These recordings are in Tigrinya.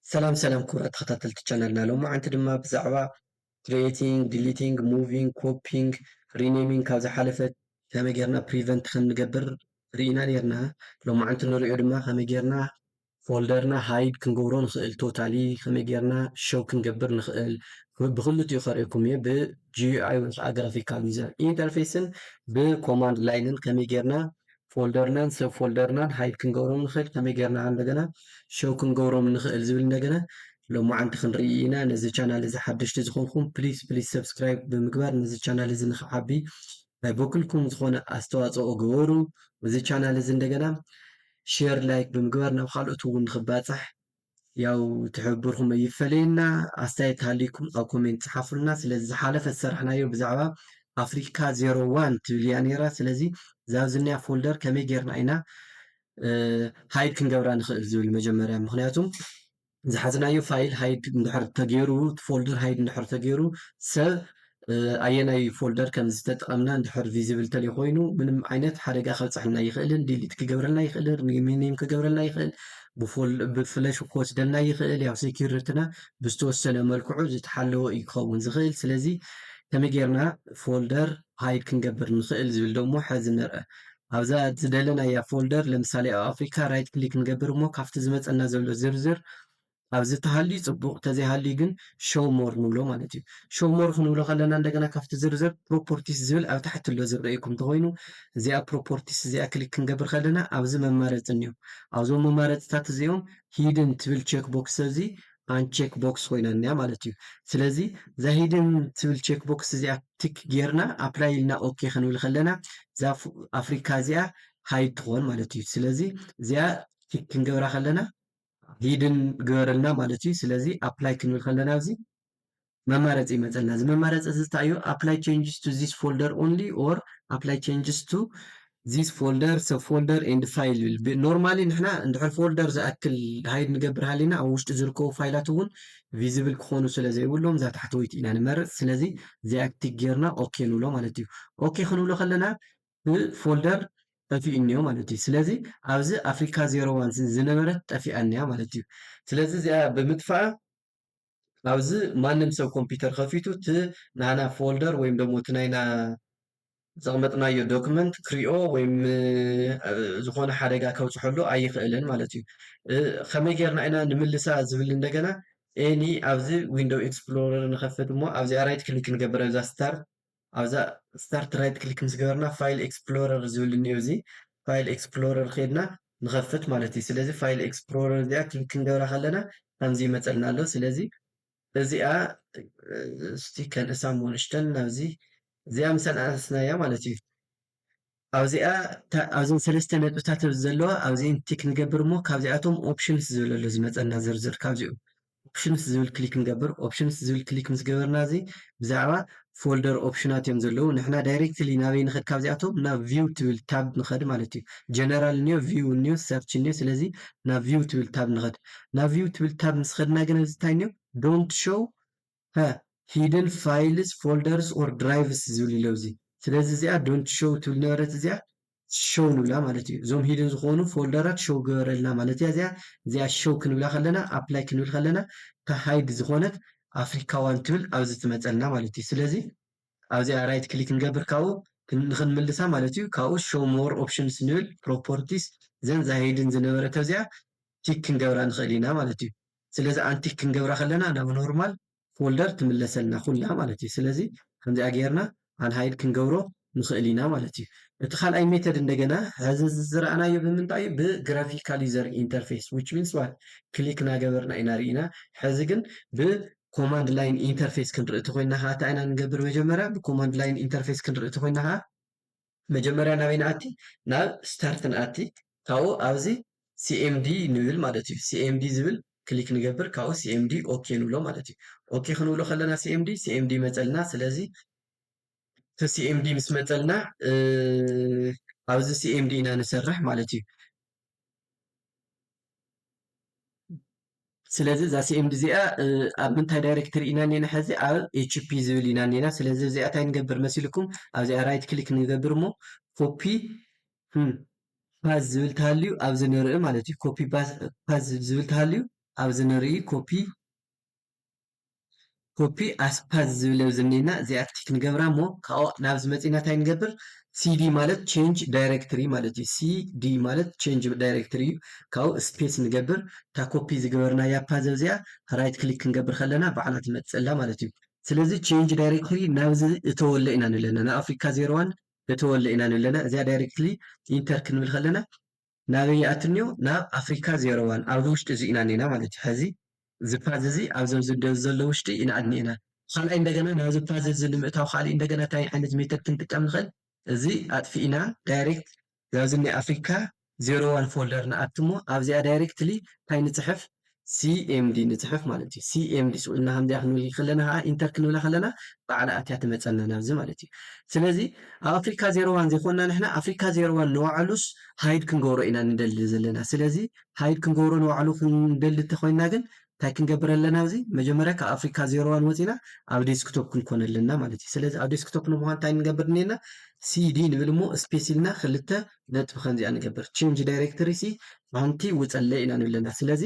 ሰላም ሰላም ክቡራት ተኸታተልቲ ቻናልና፣ ሎማዓንቲ ድማ ብዛዕባ creating, deleting, moving, copying, renaming ካብ ዝሓለፈ ከመይ ጌርና prevent ከም ንገብር ርኢና ኔርና። ሎማዓንቲ ንሪኦ ድማ ከመይ ጌርና ፎልደርና hide ክንገብሮ ንኽእል፣ totally ከመይ ጌርና show ክንገብር ንኽእል፣ ብክልቲኡ ከርእየኩም እየ፣ ብ GUI ወይ ከዓ graphical user interface ን ብ command line ን ከመይ ጌርና ፎልደርናን ሰብ ፎልደርናን hide ክንገብሮም ንኽእል፣ ከመይ ጌርና እንደገና show ክንገብሮም ንኽእል ዝብል እንደገና ሎማዓንቲ ክንርኢ ኢና። ነዚ ቻናል እዚ ሓደሽቲ ዝኾንኩም please please subscribe ብምግባር ነዚ ቻናል እዚ ንኽዓቢ ናይ በኩልኩም ዝኾነ ኣስተዋፅኦ ግበሩ። እዚ ቻናል እዚ እንደገና share፣ like ብምግባር ናብ ካልኦት እውን ንኽባፃሕ ያው ትሕብርኩም ይፈለየና። ኣስተያየት ሃሊኩም ኣብ comment ጸሓፉልና። ስለዚ ዝሓለፈ ዝሰራሕናዮ ብዛዕባ ኣፍሪካ ዜሮ ዋን ትብል እያ ነይራ። ስለዚ እዛ ኣብዚ እኒኣ ፎልደር ከመይ ጌርና ኢና hide ክንገብራ ንኽእል ዝብል መጀመርያ፣ ምኽንያቱም ዝሓዝናዮ ፋይል hide እንድሕር ተገይሩ፣ እቲ ፎልደር hide እንድሕር ተገይሩ ሰብ ኣየናይ ፎልደር ከም ዝተጠቐምና እንድሕር visible ተለይኮይኑ ምንም ዓይነት ሓደጋ ከብፀሐልና ይኽእልን delete ክገብረልና ይኽእልን rename ክገብረልና ይኽእል፣ ብፎል ብፍለሽ ክወስደልና ይኽእል። ያው security ና ብዝተወሰነ መልክዑ ዝተሓለወ እዩ ክኸውን ዝኽእል። ስለዚ ከመይ ጌርና ፎልደር hide ክንገብር ንኽእል ዝብል ደሞ ሐዚ ንርአ። ኣብዛ ዝደለናያ ፎልደር ለምሳሌ ኣብ ኣፍሪካ right click ንገብር እሞ ካብቲ ዝመፀና ዘሎ ዝርዝር ኣብዚ ተሃልዩ ፅቡቕ፣ ተዘይሃልዩ ግን show more ንብሎ ማለት እዩ። Show more ክንብሎ ከለና እንደገና ካብቲ ዝርዝር properties ዝብል ኣብ ታሕቲ ኣሎ ዝረኣየኩም እንተኮይኑ እዚኣ properties እዚኣ click ክንገብር ከለና ኣብዚ መማረፂ እኒኦ። ኣብዞም መማረፅታት እዚኦም hidden ትብል check box እዚ uncheck box ኮይና እኒኣ ማለት እዩ። ስለዚ እዛ hidden ትብል check box እዚኣ tick ጌርና apply ኢልና okay ክንብል ከለና እዛ ኣፍሪካ እዚኣ hide ትኾን ማለት እዩ። ስለዚ እዚኣ tick ክንገብራ ከለና hidden ግበረልና ማለት እዩ። ስለዚ apply ክንብል ከለና ኣብዚ መማረፂ ይመፀልና። እዚ መማረፂ እዚ እንታይ እዩ? Apply changes to this folder only or apply changes to this folder, subfolder and file ይብል። Normally ንሕና እንድሕር ፎልደር ዝኣክል hide ንገብር ሃሊና ኣብ ውሽጢ ዝርከቡ ፋይላት እውን visible ክኾኑ ስለ ዘይብሎም እዛ ታሕተወይቲ ኢና ንመርፅ። ስለዚ እዚኣ tick ጌርና okay ንብሎ ማለት እዩ። Okay ክንብሎ ከለና ብ folder ጠፊኡ እኒኦ ማለት እዩ። ስለዚ ኣብዚ ኣፍሪካ ዜሮ ዋን ዝነበረት ጠፊኣ እኒኣ ማለት እዩ። ስለዚ እዚኣ ብምጥፋኣ ኣብዚ ማንም ሰብ ኮምፒውተር ከፊቱ እቲ ናና ፎልደር ወይም ደግሞ እቲ ናይና ዘቕመጥናዮ ዶክመንት ክሪኦ ወይም ዝኾነ ሓደጋ ከብፅሐሉ ኣይኽእልን ማለት እዩ። ከመይ ጌርና ኢና ንምልሳ ዝብል እንደገና any ኣብዚ ዊንዶው ኤክስፕሎረር ንኸፍት እሞ ኣብዚኣ right click ንገብር ኣብዛ start ኣብዛ start right click ምስ ገበርና file explorer ዝብል እኒኦ እዚ file explorer ከይድና ንኸፍት ማለት እዩ። ስለዚ file explorer እዚኣ click ክንገብራ ከለና ከምዚ ይመፀልና ኣሎ። ስለዚ እዚኣ እስቲ ከንእሳ እሞ ንእሽተን ናብዚ እዚኣ ምስ ኣነኣስናያ ማለት እዩ። ኣብዚኣ ኣብዘን ሰለስተ ነጥብታት ዘለዋ ኣብዚአን tick ንገብር እሞ ካብዚኣቶም options ዝብል ኣሎ ዝመፀና ዝርዝር ካብዚኦም options ዝብል click ንገብር። Options ዝብል click ምስ ገበርና እዚ ብዛዕባ folder option ኣት እዮም ዘለዉ። ንሕና directly ናበይ ንኸድ? ካብዚኣቶም ናብ view ትብል tab ንኸድ ማለት እዩ። General እኒኦ፣ view እኒኦ፣ search እኒኦ። ስለዚ ናብ view ትብል tab ንኸድ። ናብ view ትብል tab ምስ ኸድና ግን ኣብዚ እንታይ እኒኦ? Don't show hidden files, folders or drives ዝብል ኣሎ እዚ። ስለዚ እዚኣ don't show ትብል ነበረት እዚኣ show ንብላ ማለት እዩ። እዞም hidden ዝኾኑ ፎልደራት show ግበረልና ማለት እያ። እዚኣ እዚኣ show ክንብላ ከለና apply ክንብል ከለና እታ hide ዝኾነት ኣፍሪካ ዋን ትብል ኣብዚ ትመፀልና ማለት እዩ። ስለዚ ኣብዚኣ right click ንገብር ካብኡ ንክንምልሳ ማለት እዩ። ካብኡ show more options ንብል properties ዘን እዛ hidden ዝነበረት ኣብዚኣ tick ክንገብራ ንኽእል ኢና ማለት እዩ። ስለዚ untick ክንገብራ ከለና ናብ normal folder ትምለሰልና ኩላ ማለት እዩ። ስለዚ ከምዚኣ ጌርና unhide ክንገብሮ ንኽእል ኢና ማለት እዩ። እቲ ካልኣይ method እንደገና ሕዚ ዝረኣናዮ ብምንታይ እዩ? ብ graphical user interface which means what click እናገበርና ኢና ርኢና። ሕዚ ግን ብ command line interface ክንርኢ ተኮይና ከዓ እንታይ ኢና ንገብር? መጀመርያ ብ command line interface ክንርኢ ተኮይና ከዓ መጀመርያ ናበይ ንኣቲ? ናብ start ንኣቲ። ካብኡ ኣብዚ cmd ንብል ማለት እዩ። Cmd ዝብል click ንገብር፣ ካብኡ cmd okay ንብሎ ማለት እዩ። Okay ክንብሎ ከለና cmd cmd ይመፀልና። ስለዚ እቲ cmd ምስ መፀልና ኣብዚ cmd ኢና ንሰርሕ ማለት እዩ። ስለዚ እዛ cmd እዚኣ ኣብ ምንታይ directory ኢና እኒና? ሕዚ ኣብ hp ዝብል ኢና እኒና። ስለዚ እዚኣ እንታይ ንገብር መሲልኩም? ኣብዚኣ right click ንገብር እሞ copy path ዝብል ተሃልዩ ኣብዚ ንርኢ ማለት እዩ። Copy path ዝብል ተሃልዩ ኣብዚ ንርኢ ኮፒ ኮፒ ኣስፓዝ ዝብል ኣብዚ እኒና እዚኣ ቲክ ንገብራ እሞ ካብኡ ናብዚ መፂና እንታይ ንገብር ሲዲ ማለት ቼንጅ ዳይሬክትሪ ማለት እዩ። ሲዲ ማለት ቼንጅ ዳይሬክትሪ እዩ። ካብኡ ስፔስ ንገብር እታ ኮፒ ዝገበርናያ ፓዝ ኣብዚኣ ራይት ክሊክ ክንገብር ከለና ባዕላ ትመፅእላ ማለት እዩ። ስለዚ ቼንጅ ዳይሬክትሪ ናብዚ እተወለ ኢና ንለና ንኣፍሪካ ዜሮዋን እተወለ ኢና ንለና እዚኣ ዳይሬክትሊ ኢንተር ክንብል ከለና ናበይ ይኣትንዮ ናብ ኣፍሪካ ዜሮ ዋን ኣብዚ ውሽጢ እዚ ኢና ኔና ማለት እዩ። ሕዚ ዝፓዝ እዚ ኣብዚ ዘሎ ውሽጢ ኢና ኣድኒኤና። ካልኣይ እንደገና ናብዚ ፓዝ እዚ ንምእታው ካልእ እንደገና እንታይ ዓይነት ሜተድ ክንጥቀም ንኽእል? እዚ ኣጥፊእና ዳይሬክት ዛብዚ ናይ ኣፍሪካ ዜሮ ዋን ፎልደር ንኣትሞ ኣብዚኣ ዳይሬክትሊ እንታይ ንፅሕፍ ሲኤምዲ ንፅሕፍ ማለት እዩ። ሲኤምዲ ስቁልና ከምዚኣ ክንብል ከለና ከዓ ኢንተር ክንብላ ከለና ባዕላ ኣትያ ትመፀና ናብዚ ማለት እዩ። ስለዚ ኣብ ኣፍሪካ ዜሮ ዋን ዘይኮንና ንሕና ኣፍሪካ ዜሮ ዋን ንባዕሉስ ሃይድ ክንገብሮ ኢና ንደሊ ዘለና። ስለዚ ሃይድ ክንገብሮ ንባዕሉ ክንደሊ እንተኮይና ግን እንታይ ክንገብር ኣለና? ኣብዚ መጀመርያ ካብ ኣፍሪካ ዜሮ ዋን ወፂና ኣብ ዴስክቶፕ ክንኮን ኣለና ማለት እዩ። ስለዚ ኣብ ዴስክቶፕ ንምኳን እንታይ ንገብር እኒና ሲዲ ንብል እሞ ስፔስ ኢልና ክልተ ነጥቢ ከምዚኣ ንገብር ቼንጅ ዳይሬክተሪ ሲ ሓንቲ ውፀለ ኢና ንብለና። ስለዚ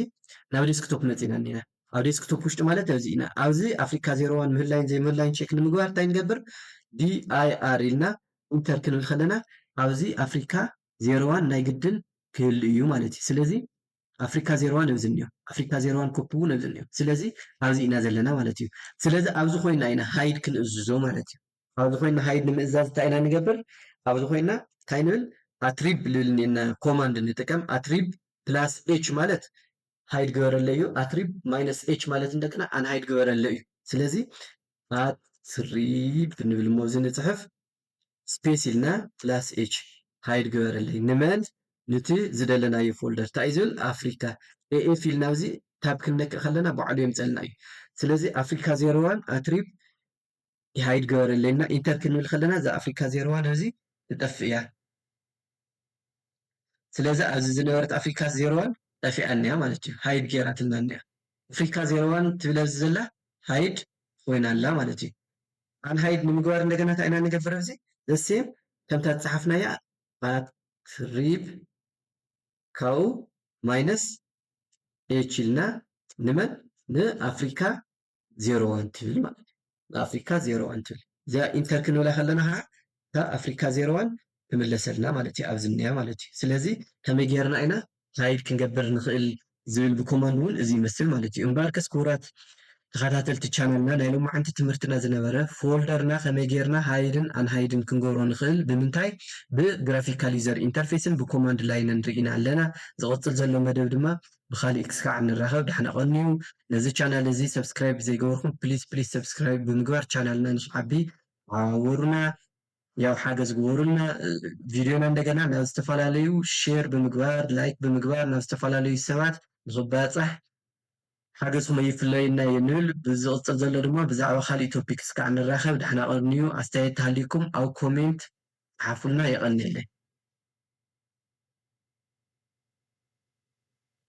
ናብ ዴስክቶፕ መፂና እኒና ኣብ ዴስክቶፕ ውሽጢ ማለት ኣብዚ ኢና። ኣብዚ ኣፍሪካ ዜሮ ዋን ምህላይን ዘይምህላይን ቼክ ንምግባር እንታይ ንገብር ዲኣይኣር ኢልና ኢንተር ክንብል ከለና ኣብዚ ኣፍሪካ ዜሮ ዋን ናይ ግድን ክህሉ እዩ ማለት እዩ። ስለዚ ኣፍሪካ ዜሮ ዋን ኣብዚ እኒኦ ኣፍሪካ ዜሮ ዋን ኮፒ እውን ኣብዚ እኒኦ። ስለዚ ኣብዚ ኢና ዘለና ማለት እዩ። ስለዚ ኣብዚ ኮይና ኢና ሃይድ ክንእዝዞ ማለት እዩ። ኣብዚ ኮይና ሃይድ ንምእዛዝ እንታይ ኢና ንገብር? ኣብዚ ኮይና እንታይ ንብል? ኣትሪብ ልብል እኒና ኮማንድ ንጥቀም። ኣትሪብ ፕላስ ኤች ማለት ሃይድ ግበረለ እዩ። ኣትሪብ ማይነስ ኤች ማለት እንደገና ኣን ሃይድ ግበረለ እዩ። ስለዚ ኣትሪብ ንብል እሞ እዚ ንፅሕፍ ስፔስ ኢልና ፕላስ ኤች ሃይድ ግበረለይ ንመን ንቲ ዝደለናዮ ፎልደር እንታይ እዩ ዝብል ኣፍሪካ ኤኤፍ ኢልና ኣብዚ ታብ ክንነክእ ከለና ባዕሉ የምፀልና እዩ። ስለዚ ኣፍሪካ ዜሮ ዋን ኣትሪብ ሃይድ ግበረለይ እና ኢንተር ክንብል ከለና እዛ ኣፍሪካ ዜሮ ዋን እዚ ትጠፍእ እያ። ስለዚ ኣብዚ ዝነበረት ኣፍሪካ ዜሮ ዋን ጠፊኣኒያ ማለት እዩ። ሃይድ ጌራትልና እኒያ ኣፍሪካ ዜሮ ዋን ትብል ኣብዚ ዘላ ሃይድ ኮይና ኣላ ማለት እዩ። ኣን ሃይድ ንምግባር እንደገና እንታይ ኢና ንገብር ኣብዚ ዘሴም ከምታ ዝፀሓፍናያ ኣትሪብ ካብኡ ማይነስ ኤች ኢልና ንመን ንኣፍሪካ ዜሮ ዋን ትብል ማለት እዩ። ንኣፍሪካ ዜሮ ዋን ትብል እዚኣ ኢንተር ክንብላ ከለና ከዓ እታ ኣፍሪካ ዜሮ ዋን ትምለሰልና ማለት እዩ ኣብዚ እኒኣ ማለት እዩ። ስለዚ ከመይ ጌርና ኢና ሃይድ ክንገብር ንኽእል ዝብል ብኮማንድ እውን እዚ ይመስል ማለት እዩ። እምበኣርከስ ክቡራት ተኸታተልቲ ቻናልና ናይ ሎማዓንቲ ትምህርትና ዝነበረ ፎልደርና ከመይ ጌርና ሃይድን ኣንሃይድን ክንገብሮ ንኽእል ብምንታይ ብግራፊካል ዩዘር ኢንተርፌስን ብኮማንድ ላይንን ርኢና ኣለና። ዝቕፅል ዘሎ መደብ ድማ ብካሊእ ክስካዕ ንራኸብ ዳሕና ቀንዩ። ነዚ ቻናል እዚ ሰብስክራይብ ዘይገበርኩም ፕሊስ ፕሊስ ሰብስክራይብ ብምግባር ቻናልና ንክዓቢ ሓውሩና። ያው ሓገዝ ግበሩልና። ቪድዮና እንደገና ናብ ዝተፈላለዩ ሼር ብምግባር ላይክ ብምግባር ናብ ዝተፈላለዩ ሰባት ንክባፃሕ ሓገዝኩም ኣይፍለየና እዩ ንብል። ብዝቕፅል ዘሎ ድማ ብዛዕባ ካሊእ ቶፒክ እስካዕ ንራኸብ። ዳሕና ቀንዩ። ኣስተያየት ተሃልዩኩም ኣብ ኮሜንት ፀሓፉልና። የቐንየለይ።